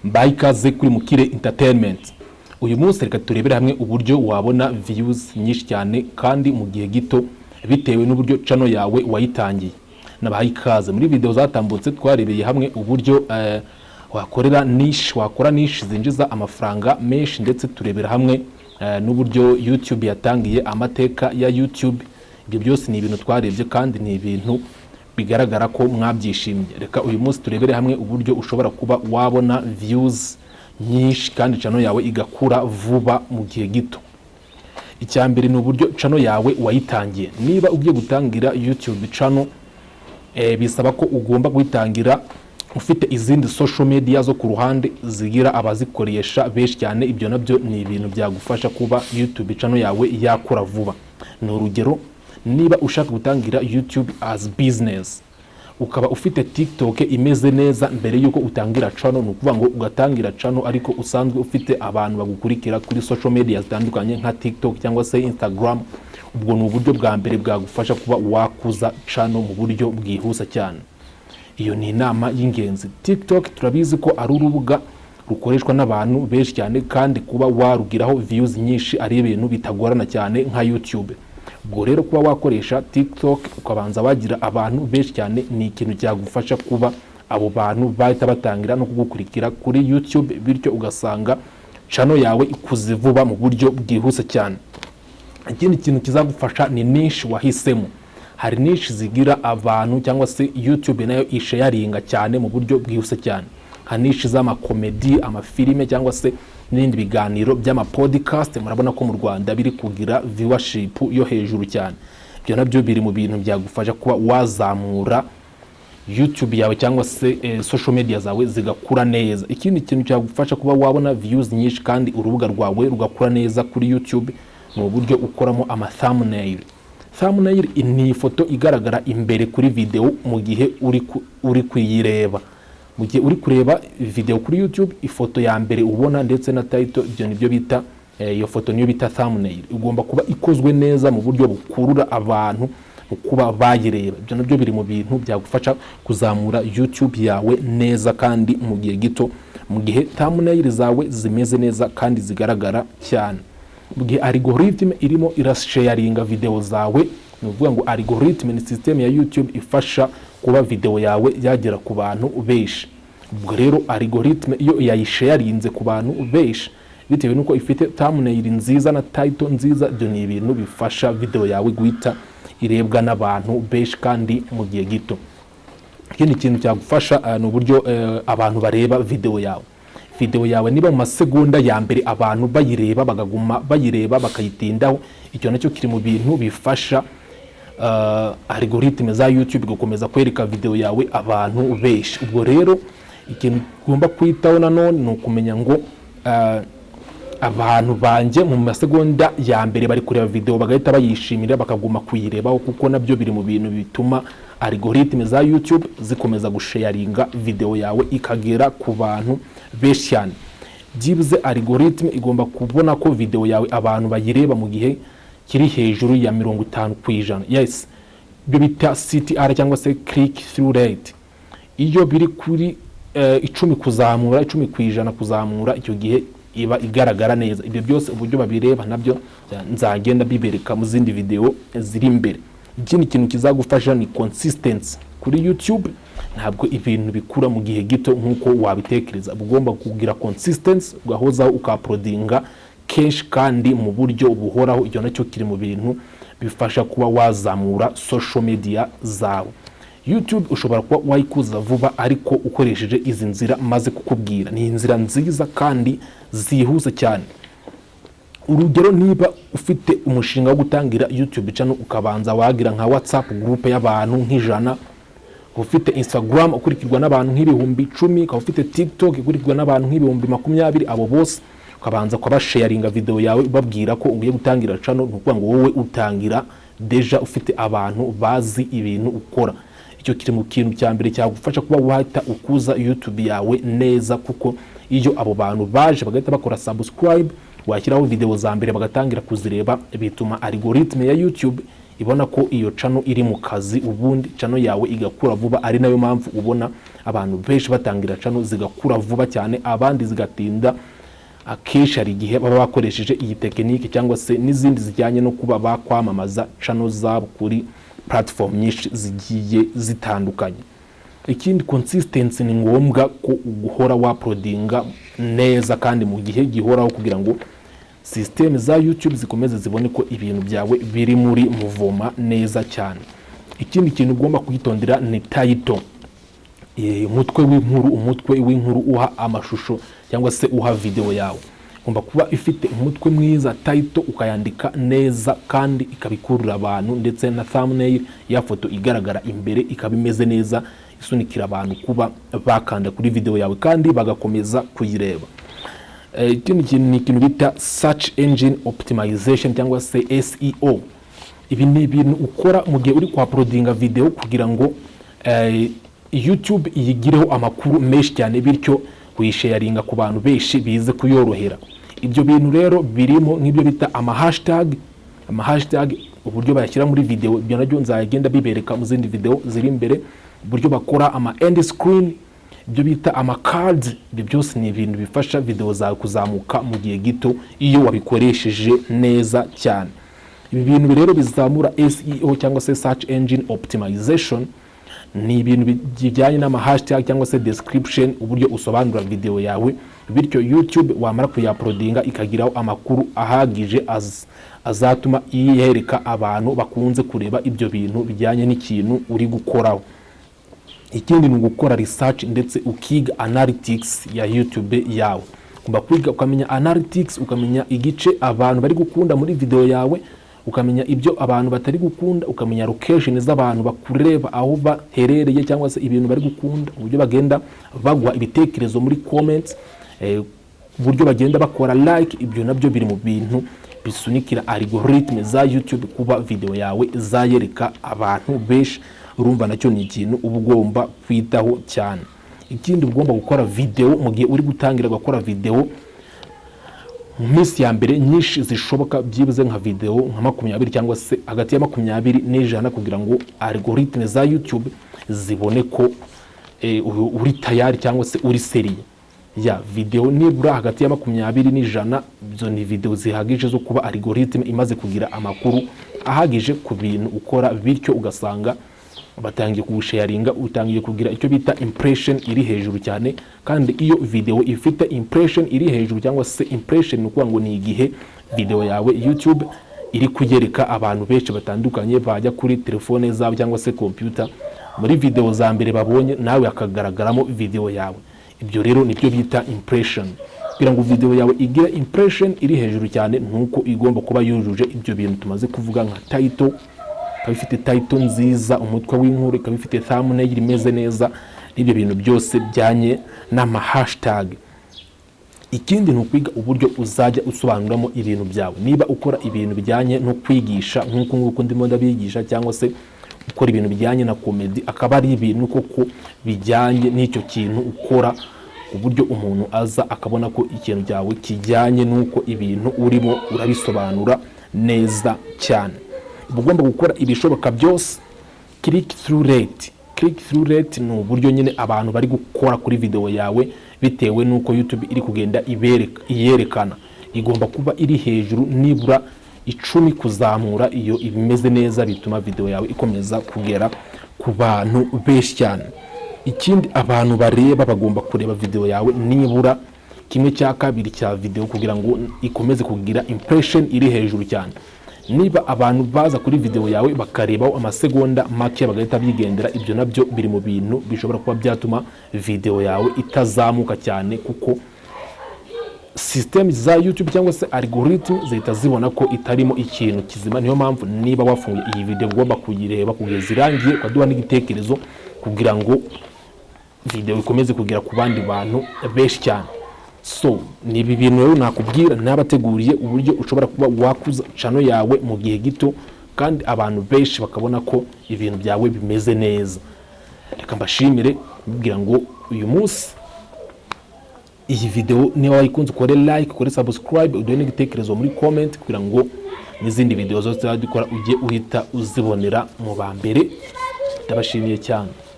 Mbaye ikaze kuri Mukire Entertainment. Uyu munsi reka turebere hamwe uburyo wabona views nyinshi cyane kandi mu gihe gito, bitewe n'uburyo channel yawe wayitangiye. Nabahaye ikaze. Muri video zatambutse twarebeye hamwe uburyo wakorera niche, wakora niche zinjiza amafaranga menshi, ndetse turebera hamwe n'uburyo YouTube yatangiye, amateka ya YouTube. Ibyo byose ni ibintu twarebye kandi ni ibintu bigaragara ko mwabyishimiye. Reka uyu munsi turebere hamwe uburyo ushobora kuba wabona views nyinshi kandi channel yawe igakura vuba mu gihe gito. Icya mbere ni uburyo channel yawe wayitangiye. Niba ugiye gutangira YouTube channel, bisaba ko ugomba guyitangira ufite izindi social media zo ku ruhande zigira abazikoresha benshi cyane. Ibyo nabyo ni ibintu byagufasha kuba YouTube channel yawe yakura vuba. Ni urugero, niba ushaka gutangira YouTube as business, ukaba ufite TikTok imeze neza mbere y'uko utangira channel, ni ukuvuga ngo ugatangira channel ariko usanzwe ufite abantu bagukurikira kuri social media zitandukanye nka TikTok cyangwa se Instagram, ubwo ni uburyo bwa mbere bwagufasha kuba wakuza channel mu buryo bwihuse cyane. Iyo ni inama y'ingenzi. TikTok turabizi ko ari urubuga rukoreshwa n'abantu benshi cyane, kandi kuba warugiraho views nyinshi ari ibintu bitagorana cyane nka YouTube. Ubwo rero kuba wakoresha TikTok ukabanza wagira abantu benshi cyane ni ikintu cyagufasha kuba abo bantu bahita batangira no kugukurikira kuri YouTube, bityo ugasanga channel yawe ikuze vuba mu buryo bwihuse cyane. Ikindi kintu kizagufasha ni niche wahisemo. Hari niche zigira abantu cyangwa se YouTube nayo isharinga cyane mu buryo bwihuse cyane, nka niche z'amakomedi, amafilime cyangwa se n'ibindi biganiro by'amapodcast. Murabona ko mu Rwanda biri kugira viewership yo hejuru cyane. Ibyo nabyo biri mu bintu byagufasha kuba wazamura YouTube yawe cyangwa se social media zawe zigakura neza. Ikindi kintu cyagufasha kuba wabona views nyinshi kandi urubuga rwawe rugakura neza kuri YouTube ni uburyo ukoramo ama thumbnail. Thumbnail ni ifoto igaragara imbere kuri video mu gihe uri kuyireba. Mu gihe uri kureba video kuri YouTube, ifoto ya mbere ubona ndetse na title, ibyo nibyo bita iyo foto niyo bita thumbnail. Igomba kuba ikozwe neza mu buryo bukurura abantu mu kuba bayireba. Ibyo nabyo biri mu bintu byagufasha kuzamura YouTube yawe neza kandi mu gihe gito, mu gihe thumbnail zawe zimeze neza kandi zigaragara cyane. Mu gihe algorithm irimo irasharinga video zawe, ni ukuvuga ngo algorithm ni system ya YouTube ifasha kuba video yawe yagera ku bantu benshi. Ubwo rero algorithm iyo yayisharinze ku bantu benshi bitewe n'uko ifite thumbnail nziza na title nziza, ibyo ni ibintu bifasha video yawe guhita irebwa n'abantu benshi kandi mu gihe gito. Ikindi kintu cyagufasha ni uburyo abantu bareba video yawe. Video yawe niba mu masegonda ya mbere abantu bayireba, bakaguma bayireba, bakayitindaho, icyo nacyo kiri mu bintu bifasha algorithm za YouTube gukomeza kwereka video yawe abantu benshi. Ubwo rero ikintu ugomba kwitaho nanone ni ukumenya ngo abantu banjye mu masegonda ya mbere bari kureba video bagahita bayishimira, bakaguma kuyirebaho, kuko nabyo biri mu bintu bituma algorithm za YouTube zikomeza gusharinga video yawe ikagera ku bantu benshi cyane. Byibuze algorithm igomba kubona ko video yawe abantu bayireba mu gihe kiri hejuru ya 50%. Yes, ibyo bita CTR cyangwa se click through rate. Iyo biri kuri 10 kuzamura, 10% kuzamura, icyo gihe iba igaragara neza. Ibyo byose uburyo babireba nabyo nzagenda bibereka mu zindi video ziri imbere. Ikindi kintu kizagufasha ni consistency. Kuri YouTube ntabwo ibintu bikura mu gihe gito nk'uko wabitekereza. Uba ugomba kugira consistency, ugahozaho, ukauploadinga kenshi kandi mu buryo buhoraho. Icyo nacyo kiri mu bintu bifasha kuba wazamura social media zawe. YouTube ushobora kuba wayikuza vuba ariko ukoresheje izi nzira maze kukubwira. Ni inzira nziza kandi zihuse cyane. Urugero, niba ufite umushinga wo gutangira YouTube channel, ukabanza wagira nka WhatsApp group y'abantu nk'100, ufite Instagram ukurikirwa n'abantu nk'10,000, ukaba ufite TikTok ikurikirwa n'abantu nk'20,000, abo bose ukabanza kubasharinga video yawe ubabwira ko ugiye gutangira channel, ni ukuvuga ngo wowe utangira déjà ufite abantu bazi ibintu ukora. Icyo kiri mu kintu cya mbere cyagufasha kuba wahita ukuza YouTube yawe neza, kuko iyo abo bantu baje bagahita bakora subscribe, washyiraho video za mbere bagatangira kuzireba, bituma algorithm ya YouTube Ibona ko iyo channel iri mu kazi, ubundi channel yawe igakura vuba. Ari nayo mpamvu ubona abantu benshi batangira channel zigakura vuba cyane, abandi zigatinda. Akenshi hari igihe baba bakoresheje iyi tekinike cyangwa se n'izindi zijyanye no kuba bakwamamaza channel zabo kuri platform nyinshi zigiye zitandukanye. Ikindi, consistency. Ni ngombwa ko guhora wauploadinga neza kandi mu gihe gihoraho, kugira ngo system za YouTube zikomeze zibone ko ibintu byawe biri muri muvoma neza cyane. Ikindi kintu ugomba kwitondera ni title, umutwe w'inkuru. Umutwe w'inkuru uha amashusho cyangwa se uha video yawe ugomba kuba ifite umutwe mwiza, title ukayandika neza kandi ikaba ikurura abantu, ndetse na thumbnail ya foto igaragara imbere ikaba imeze neza, isunikira abantu kuba bakanda kuri video yawe kandi bagakomeza kuyireba. Ikindi kintu ni ikintu bita search engine optimization cyangwa se SEO. Ibi ni ibintu ukora mu gihe uri kuuploadinga video kugira ngo YouTube iyigireho amakuru menshi cyane, bityo kuyisharinga ku bantu benshi bize kuyorohera. Ibyo bintu rero birimo nk'ibyo bita ama hashtag. Ama hashtag, uburyo bayashyira muri video, ibyo nabyo nzagenda bibereka mu zindi video ziri imbere. Uburyo bakora ama end screen, ibyo bita ama cards, ibyo byose ni ibintu bifasha video zawe kuzamuka mu gihe gito iyo wabikoresheje neza cyane. Ibi bintu rero bizamura SEO cyangwa se search engine optimization ni ibintu bijyanye n'ama hashtag cyangwa se description, uburyo usobanura video yawe, bityo YouTube wamara kuyauploadinga ikagiraho amakuru ahagije azatuma iyereka abantu bakunze kureba ibyo bintu bijyanye n'ikintu uri gukoraho. Ikindi ni ugukora research ndetse ukiga analytics ya YouTube yawe. Ugomba kwiga ukamenya analytics, ukamenya igice abantu bari gukunda muri video yawe, ukamenya ibyo abantu batari gukunda, ukamenya location z'abantu bakureba aho baherereye cyangwa se ibintu bari gukunda, uburyo bagenda baguha ibitekerezo muri comments, uburyo bagenda bakora like. Ibyo nabyo biri mu bintu bisunikira algorithm za YouTube kuba video yawe zayereka abantu benshi. Urumva nacyo ni ikintu uba ugomba kwitaho cyane. Ikindi, ugomba gukora video mu gihe uri gutangira gukora video mu minsi ya mbere nyinshi zishoboka, byibuze nka video nka 20 cyangwa se hagati ya 20 n'100, kugira ngo algorithm za YouTube zibone ko uri tayari cyangwa se uri sérieux. Ya video nibura hagati ya 20 n'100, izo ni video zihagije zo kuba algorithm imaze kugira amakuru ahagije ku bintu ukora, bityo ugasanga batangiye kuwusharinga, utangiye kugira icyo bita impression iri hejuru cyane. Kandi iyo video ifite impression iri hejuru cyangwa se impression, ni ukuvuga ngo ni igihe video yawe YouTube iri kuyereka abantu benshi batandukanye, bajya kuri telefone zabo cyangwa se computer, muri video za mbere babonye nawe hakagaragaramo video yawe. Ibyo rero nibyo bita impression. Kugira ngo video yawe igire impression iri hejuru cyane, nuko igomba kuba yujuje ibyo bintu tumaze kuvuga, nka title, ikaba ifite title nziza, umutwe w'inkuru, ikaba ifite thumbnail imeze neza, n'ibyo bintu byose bijyanye n'ama hashtag. Ikindi ni ukwiga uburyo uzajya usobanuramo ibintu byawe. Niba ukora ibintu bijyanye no kwigisha nk'uku nguku ndimo ndabigisha, cyangwa se ukora ibintu bijyanye na comedy, akaba ari ibintu koko bijyanye n'icyo kintu ukora, uburyo umuntu aza akabona ko ikintu cyawe kijyanye n'uko ibintu urimo urabisobanura neza cyane. Uba ugomba gukora ibishoboka byose. Click through rate. Click through rate ni uburyo nyine abantu bari gukora kuri video yawe bitewe n'uko YouTube iri kugenda iyerekana. Igomba kuba iri hejuru nibura 10 kuzamura. Iyo ibimeze neza bituma video yawe ikomeza kugera ku bantu benshi cyane. Ikindi, abantu bareba bagomba kureba video yawe nibura kimwe cya kabiri cya video kugira ngo ikomeze kugira impression iri hejuru cyane. Niba abantu baza kuri video yawe bakarebaho amasegonda make bagahita bigendera, ibyo nabyo biri mu bintu bishobora kuba byatuma video yawe itazamuka cyane, kuko system za YouTube cyangwa se algorithm zihita zibona ko itarimo ikintu kizima. Niyo mpamvu niba wafunguye iyi video ugomba kuyireba kugeza irangiye, ukaduha n'igitekerezo kugira ngo video ikomeze kugera ku bandi bantu benshi cyane. So ni ibi bintu rero nakubwira, nabateguriye uburyo ushobora kuba wakuza channel yawe mu gihe gito kandi abantu benshi bakabona ko ibintu byawe bimeze neza. Reka mbashimire, mbabwira ngo uyu munsi iyi video niba wayikunze ukore like, ukore subscribe, uduhe n'igitekerezo muri comment kugira ngo n'izindi video zose tuzajya dukora ujye uhita uzibonera mu ba mbere. Ndabashimiye cyane.